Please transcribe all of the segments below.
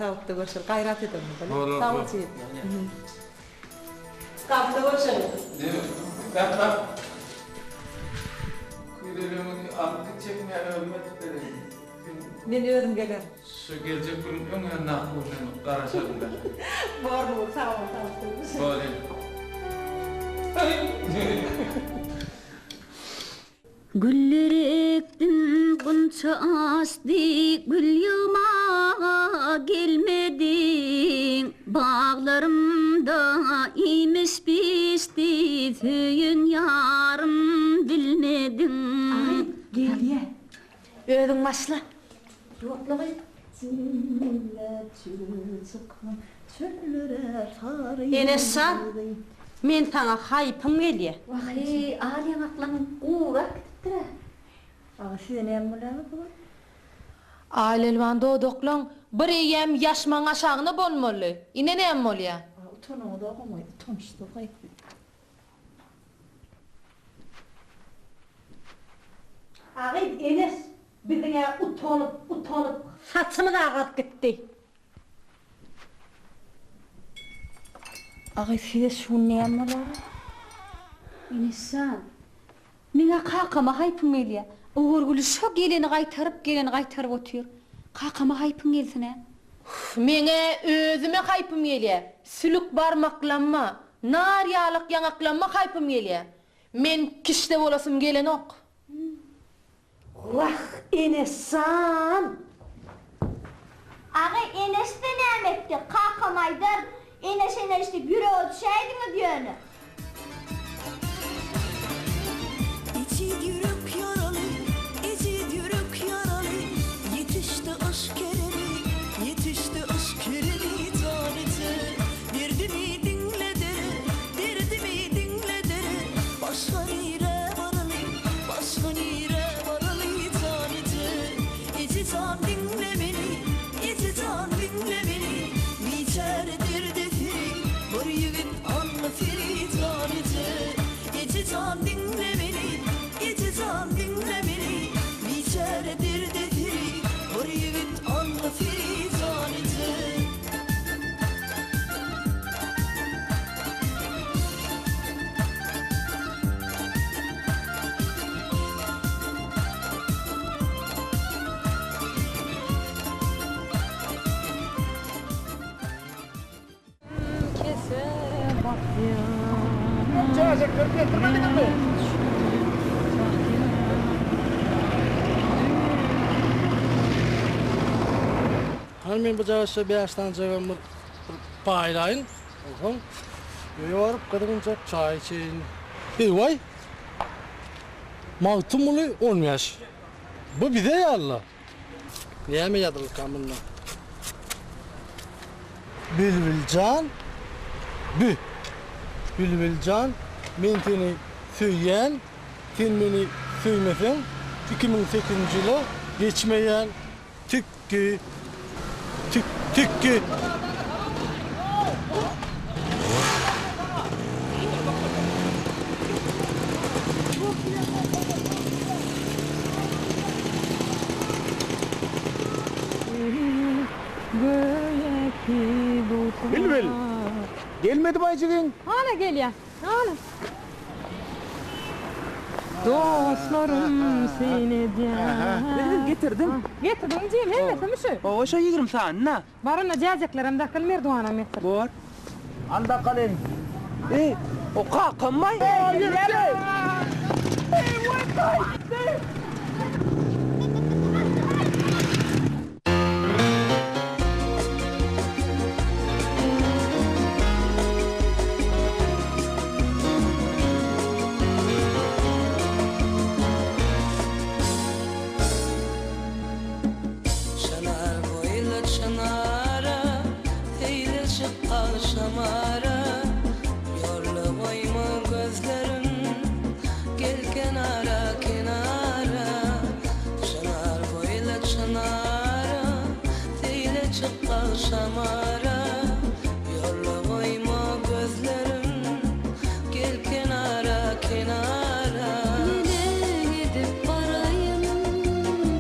Saglykda görşeli. Gaýrat et onda. Bolar, Sag bol bol. jigim. Gapyda görşeli. Bak bak. Küýzeleňizi alyp gitjek men özüm edip bereýin. Men özüm gelerin. Şu geljek günüň öň ýanyndaky günden garaşaryn ben. Bor bol sag bol saglykda görşeli. Bolýa. Güller ekdim, gunça açdy, gül ýygmaga gelmediň. Baglarymda iýmiş bişdi, söýen ýarym bilmediň. Aý, gelýä. Özüň başla. Ýokla gyz. Jümle çöl çykma, çöllere sary Eneşjan, men saňa haýpym gelýä. Wah-eý, al ýaňaklaň gurap gidipdir-ä. Aga, size näme bolýar bu gün? Aýlelwan dodaklaň bir eýýäm ýaşmagyň aşagyna bolmaly. Ine näme bolýa. Aga, utanaňyzogam-aý, utançsyz-aý. A gyz Eneş biziň-ä utanyp, utanyp saçymyz agaryp gitdi. A gyz size şu gün näme bolar? Eneş jan, meň-ä kakama haýpym gelýä. Ogurgüli şo geleni gaýtaryp, geleni gaýtaryp otyr. Kakama haýpyň gelsin-ä. Meň-ä özüme haýpym gelýä. Sülük barmaklamma, nar ýalak ýaňaklamma haýpym gelýä. Men kişde bolasym gelenok. Wah, Eneşjan! Aga, Eneş-de näme etdi? Kakam aýdar, Eneş-eneş diýip ýürege düşäýdiňiz ýöne. Ejiz ýürek ýaraly, ejiz ýürek ýaraly, Ýetişdi yşk keremi, ýetişdi yşk keremi, Jan eje, derdimi diňledere, derdimi diňledere, Başga nirä baraly, başga nirä baraly, Jan eje, eje jan diňle meni, eje jan diňle meni, Biçäre derde seri, bir ýigit alma seri, Jan eje, eje jan diňle meni, eje jan diňle meni, Biçäre derde seri, bir ýigit alma seri, Jan eje. Hany men bu jagaşa bäş sanjagam bir paýlaýyn. Onsoň öýe baryp gyzgynjak çaý içeýin. Eý-waý! Magtymguly 15. Bu bize ýaly-la. Näme ýazylka munda? Bilbiljan, bü. Bilbiljan, men seni söýýän, sen meni söýmeseň, 2008-nji ýyla geçmeýän. Tükgi, tük, tükgi. Bilbil, gelmedi baýjygyň? Hana gelýär, hana. Dostlarym syn edýär. Bilbil getirdim. Getirdiňmi jigim, hemmesimi şu? Hawa, şo 20 sanyna. Bar onda jäjeklerem dakyl, merdiwanam getir. Bor. Al dakalyň. Eý, o kakammaý? Çynar boýly çynara, Seýle çyk agşamara, Ýorla goýma gözlerim, Gel kenara, kenara. Çynar boýly çynara, Seýle çyk agşamara, Ýorla goýma gözlerim, Gel kenara, kenara. Neneň edip baraýyn,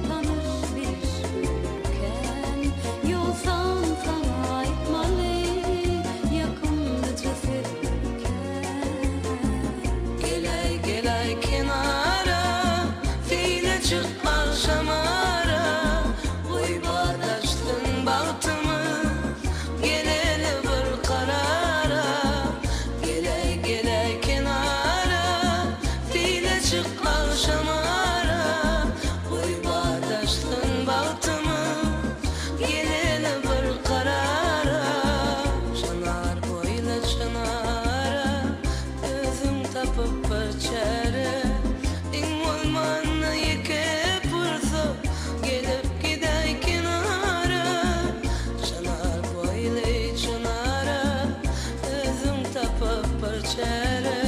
tanyş-biliş kän, Ýogsam saňa. bagtymy Geleli bir karara Geleý geleý kenara Seýle çyk agşamara Goý badaşsyn bagtymy Geleli bir karara Çynar boýly çynara Özüň tapyp bir çäre Iň bolmanda ýeke pursat Gelip gidäý kenara Çynar boýly çynara Özüň tapyp bir çäre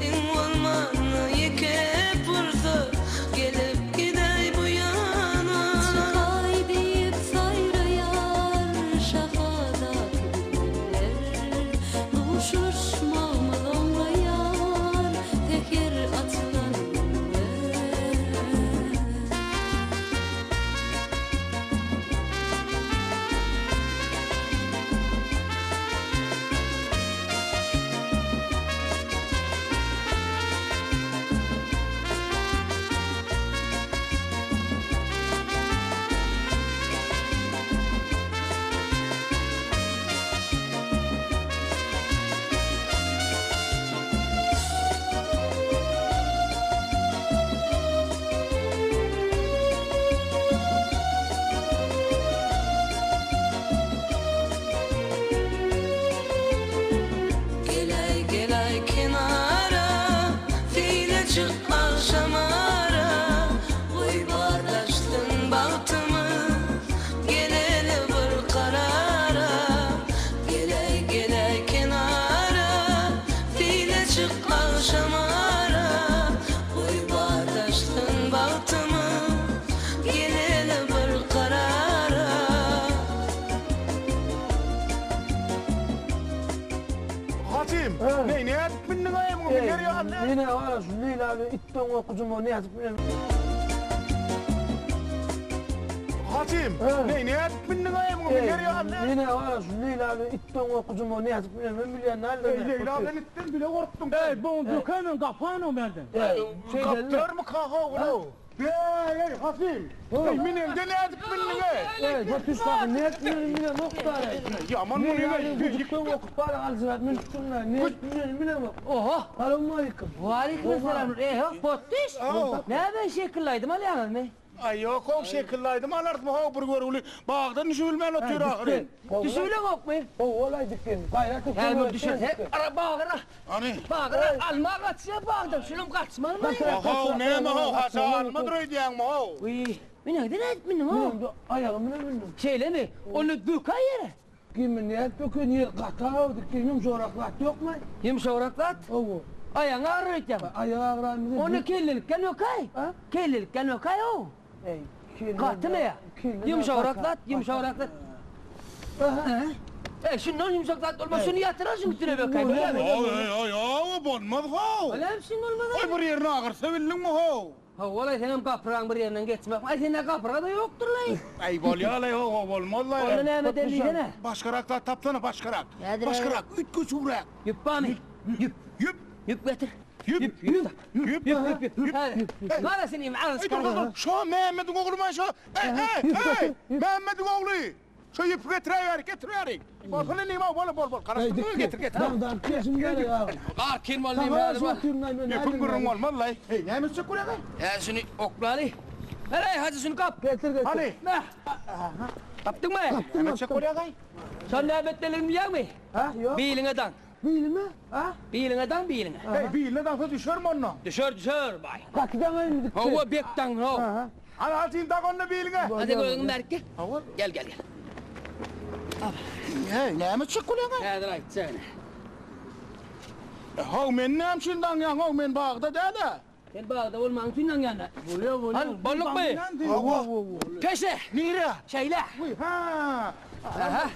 Iň bolmanda ýeke pursat Gelip gidäý bu ýana. Çykaý diýip saýraýar şahadaky bilbiller, Duşuşmagymyz oňlaýar säher açylan güller. Geleý geleý kenara Seýle çyk agşamara Goý bardaşsyn bagtymy Geleli bir karara Geleý geleý kenara Seýle çyk agşamara Goý bardaşsyn bagtymy Geleli bir karara. Hatym, ne nädip mindiň-aý muňa miner ýaly nädip? Mine wara şu Leýla bilen itden gorkujym o nädip minen? Hatym, ne nädip mindiň-aý muňa miner ýaly nädip? Mine wara şu Leýla bilen itden gorkujym o nädip minen men bilýän däldim. Eý, Leýla bilen itden bile gorkduň. Eý, bu dökämen gapany merden. Gapdyrarmyka ho-ow? Eý, Hasym! Eý, mineňde nädip mindiň-eý? Eý, götüş kakyn, nädip minenim bilemok da-eý. Ýaman munyň-eý. Güjükden gorkup bar aljyrap münüpdirin-ä, nädip minenim bilemok. Oho! Salowmaleýkim. Waleýkim essalam. Eý, ho, potdyş! Näme şekilli aýdym alýaňyzmy? Aý, ýok-ow, şekilli aýdym alarysmy-how, bir görgüli bagdan düşübilmän otyr ahyryn. Düşübileňokmy? Ho-ol-aý dikgen, gaýrat et. Häzir bir düşer, he, ara bagyra. Hany? Bagyra, alma gaçýar bagdan, şulam gaçmazmy? Ho-how, näme-how, haça almadyr öýdýäňmi-how? Wiý, mineňde nädip mindiň-ow? Mineňde aýagym bilen mindim. Şeýlemi? Onda bökäý ýere. Kimi nädip bökeýin, ýer gatab, dikgen ýumşagrak zat ýokmy? Ýumşagrak zat? Hawa. Aýagyň agyrar öýtýäňmi? Aýak agyranmy? Onda kellelikden bökäý. Kellelikden bökäý-ow. Eý, kelle. Gatymy ýa? Ýumşagrak zat, ýumşagrak zat. Eý, şundan ýumşak zat bolmaz, şuny ýatyrar şuň üstüne bökäý, bolýamy? Oý, oý, oý, bolmaz how. Bolýamy şuň bolmaz? Oý, bir ýerini agyrsa bildiňmi how? Hawa-laý, seňem gapyraň bir ýerinden geçmek. Aý, sende gapyra-da ýokdur-laý. Aý, bolýa-laý, ho-ho, bolmaz-laý. Onda näme edeli diýsene? Başgarak zat tapsana, başgarak. Başgarak, üýtgeşigräk. Ýüp barmy? Ýüp. Ýüp. Ýüp getir. Ýüp. Ýüp. Ýüp. Ýüp, ýüp, ýüp. Hä, gara sen ýüp, agyz Eý, dur, dur, dur. Şo Mämmediň oglumy şo? Eý, eý, eý! Mämmediň ogly! Şo ýüpi getiräýerik, getiräýerik. Bolsun indi, bol, bol, bol. Garaşdyrma, getir, getir. Daňdan keşim gerek aga. Arkin bol diýme, häzir bol. Ýüpüň gürrüň bolmaz-laý. Eý, näme etjek bolýaň-aý? Hä, şuny oklaly. Ber-eý, hajy, şuny kap. Getir, getir. Hany? Mä. Gapdyňmy? Näme etjek bolýaň-aý? Şony näme etmelidigini bilýäňmi? Hä, ýok. Biliňe daň. Bilime? Hä? Biliňe daň, biliňe. Eý, biline daňsa düşermi onda? Düşer, düşer, baý. Gaty daňaýynmy dikje? Hawa, bek daň, haw. Hany, hajyny dak onda biliňe. Hadi gözüňi bärik gel. Hawa. Gel, gel, gel. Eý, näme etjek bolýaň-aý? Häzir aýtjak ine. How, meni näme üçin daňýaň-ow, men bagda däl-ä. Sen bagda bolmagyň üçin daňýan-da. Bolýa, bolýa. Hany, boldukmy? Hawa. Peşe! Nirä? Şeýle. Wiý, hä. Aha.